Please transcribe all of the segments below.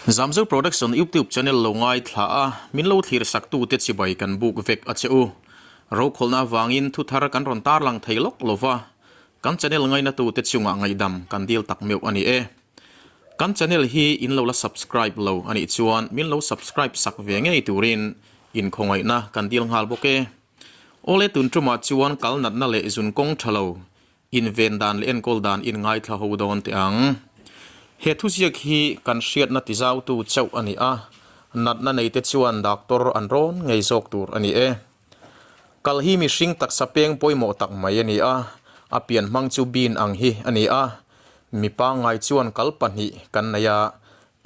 Zamzo Production YouTube channel lo ngaithla a, min lo thlir sak tute chibai kan buk vek a che u. Rokhawlhna avangin thu thar kan rawn tarlang thei lawk lo va, kan channel ngaina tute chungah ngaihdam kan dil tak meuh a ni e. Kan channel hi in lo la subscribe lo a nih chuan min lo subscribe sak ve ngei turin inkhawngaihna kan dil nghal bawk e. Awle tun tumah chuan kal natna leh zun kawng tha lo inven dan leh enkawl dan in ngaithla ho dawn teh ang. He thuziak hi kan hriatna tizautu chauh a ni a, natna neite chuan doctor an rawn ngei zawk tur a ni e. Kal hi mihring taksa peng pawimawh tak mai a ni a, a pian hmang chu bin ang hi a ni a. Mi pangngai chuan kal pahnih kan nei a,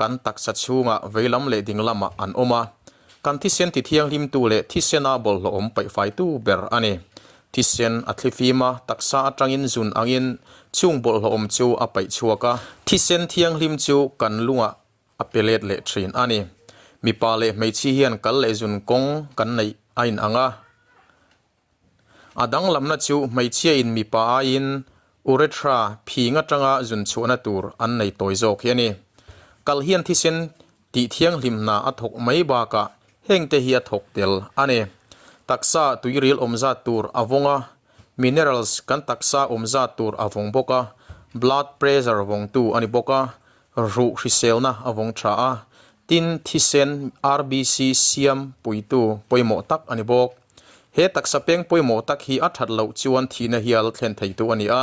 kan taksa chhungah veilam leh dinglamah an awm a. Kan thisen tithianghlimtu leh thisena bawlhhlawhawm paihfaitu ber a ni. Thisen a thlifim a, taksa atangin zun angin chung bawlhhlawhawm chu a paih chhuak a. Thisen thianghlim chu kan lungah a pe let leh thin a ni. Mipa leh hmeichhi hian kal leh zun kawng kan neih a inang a. A danglamna chu hmeichhia in mipa aiin urethra phing atanga zun chhuahna tur an nei tawi zawk hi a ni. Kal hian thisen tih thianghlim hna a thawk mai bakah hengte hi a thawk tel a ni. Taksa tuiril awm zat tur a vawng a, minerals kan taksa awm zat tur a vawng bawk a, blood pressure vawngtu a ni bawk a, Ruh hriselna a vawng tha a, tin thisen RBC siam puitu pawimawh tak a ni bawk. He taksa peng pawimawh tak hi a that loh chuan thihna hial thlen theitu a ni a.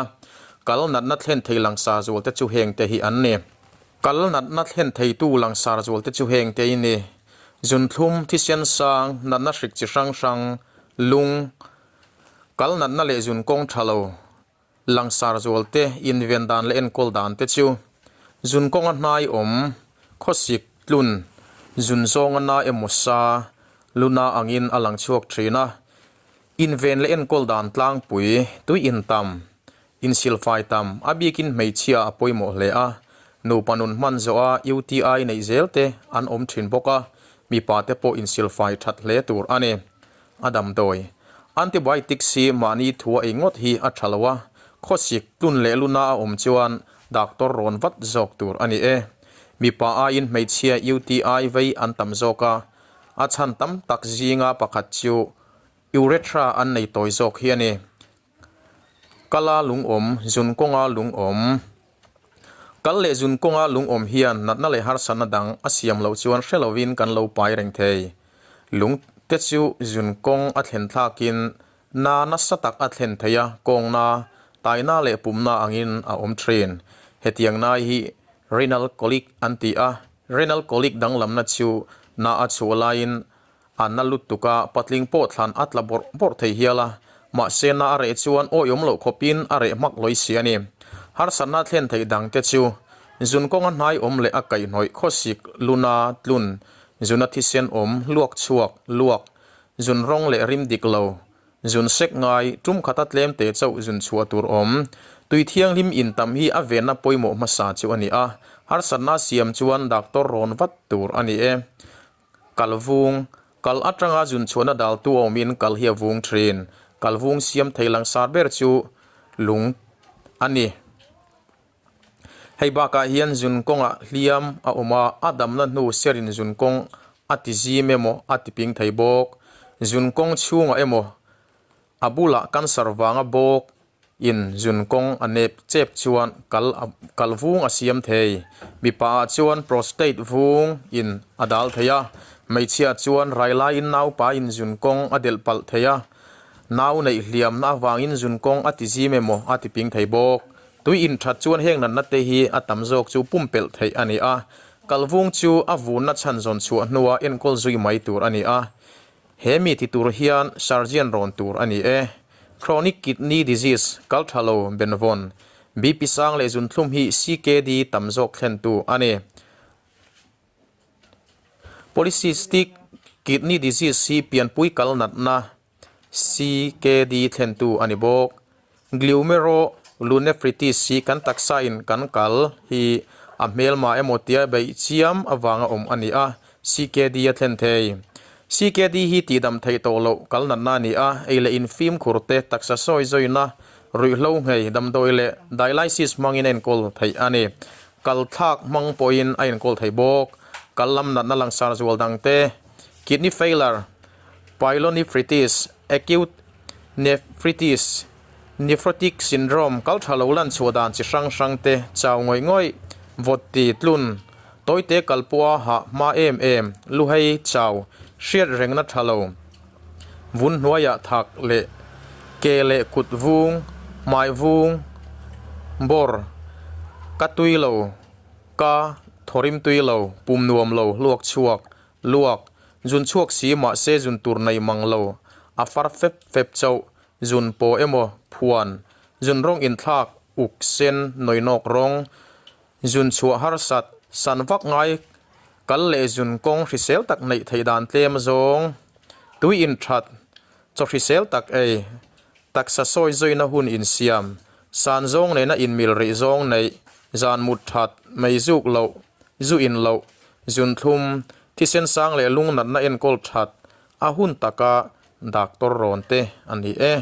Kal natna thlen thei langsar zualte chu hengte hi an ni. Kal natna thlen theitu langsar zualte chu hengte hi ni. Zunthlum, thisen sang, natna hrik chi hrang hrang, lung, kal natna leh zun kawng tha lo, Langsar zualte inven dan leh enkawl dan te chu zun kawnga hnai awm, khawsik tlun, zun zawnga na emaw sa, luna angin a lang chhuak thin a. Inven leh enkawl dan tlangpui, tui intam, insilfai tam, a bikin hmeichhia a pawimawh hle a. Nupa nun hman zawha UTI neih zel te an awm thin bawk a, mipa te pawh insilfai that hle tur a ni. A damdawi. Antibiotics hi mahni thua ei ngawt hi a tha lo a, khawsik tlun leh luna a awm chuan doctor rawn vat zawk tur a ni e. Mipa aiin hmeichhia UTI vei an tam zawk a, a chhan tam tak zinga pakhat chu urethra an nei tawi zawk hi a ni. Kala lungawm, zun kawnga lungawm. Kal leh zun kawnga lungawm hian natna leh harsatna dang a siam loh chuan hre lovin kan lo pai reng thei. Lung te chu zun kawng a thlen thlakin na nasa tak a thlen thei a, kawngna, taina leh pumna angin a awm thin. Hetiang nai hi renal colic an ti a, renal colic danglamna chu na a chhuah laiin A na lutuk a, patling pawh thlan a tla bawrh bawrh thei hial a, mahse na a reh chuan awihawm loh khawpin a reh hmak lawi si a ni. Harsatna thlen theih dang te chu, zun kawnga hnai awm leh a kaihhnawih khawsik, luna, tlun, zuna thisen awm, luak chhuak, luak, zun rawng leh rim dik lo, zun sek ngai, tum khata tlem te chauh zun chhuah tur awm. Tui thianghlim in tam hi a venna pawimawh hmasa chu a ni a, harsatna siam chuan doctor rawn vat tur a ni e. Kal vung, Kal atanga zun chhuahna daltu a awmin kal hi a vung thin. Kal vung siam thei langsar ber chu lung a ni. Hei bakah hian zun kawngah hliam a awm a, a damna hnu serin zun kawng a ti zim emaw a ti ping thei bawk. Zun kawng chhungah emaw a bulah cancer vanga bawk In zun kawng a nep chep chuan kal a kal vung a siam thei. Mipa ah chuan prostate vung in a dal thei a, hmeichhia chuan rai laiin naupa in zun kawng a delh palh thei a, nau neih hliamna avangin zun kawng a ti zim emaw a ti ping thei bawk. Tui in that chuan heng natna te hi a tam zawk chu pumpelh theih a ni a, kal vung chu a vunna chhan zawn chhuah hnua enkawl zui mai tur a ni a. He mi ti tur hian surgeon rawn tur a ni e. Chronic kidney disease, kal tha lo, benvawn, BP sang leh zunthlum hi CKD tam zawk thlentu a ni. Polycystic kidney disease hi pianpui kal natna CKD thlentu a ni bawk. Glomerulonephritis hi kan taksa in kan kal hi a hmelma emaw tia beih chiam avanga awm a ni a, CKD a thlen thei. CKD hi tihdam theih tawh loh kal natna a ni a, ei leh in fimkhur te, taksa sawi zawina, ruihhlo nghei, damdawi leh dialysis hmangin a enkawl theih a ni. Kal thlak hmang pawhin a enkawl thei bawk. Kal lam natna langsar zual dangte, kidney failure, pyelonephritis, acute nephritis, nephrotic syndrome, kal tha lo lan chhuah dan chi hrang hrang te, chau ngawih ngawih, vawt ti tlun, tawite kal pawha hah hma em em, luhei, chau, hriat rengna tha lo, vun hnuaiah thak leh ke leh kut vung, hmai vung, bawr, ka tui lo. Ka thawrim tui lo, pum nuam lo, hluak chhuak, luak, zun chhuak si mahse zun tur nei mang lo, a far fep fep chauh, zun paw emaw, phuan, zun rawng inthlak, uk sen, nawinawk rawng, zun chhuah harsat, san vak ngai, kal leh zun kawng hrisel tak neih theih dan tlem zawng, tui inthat, chaw hrisel tak ei, Taksa sawi zawina hun insiam, san zawng nena inmil rih zawng neih, zan mut that, mei zuk loh, zu in loh, zun thlum, thisen sang leh lung natna enkawl that, a hun taka doctor rawn te a ni e.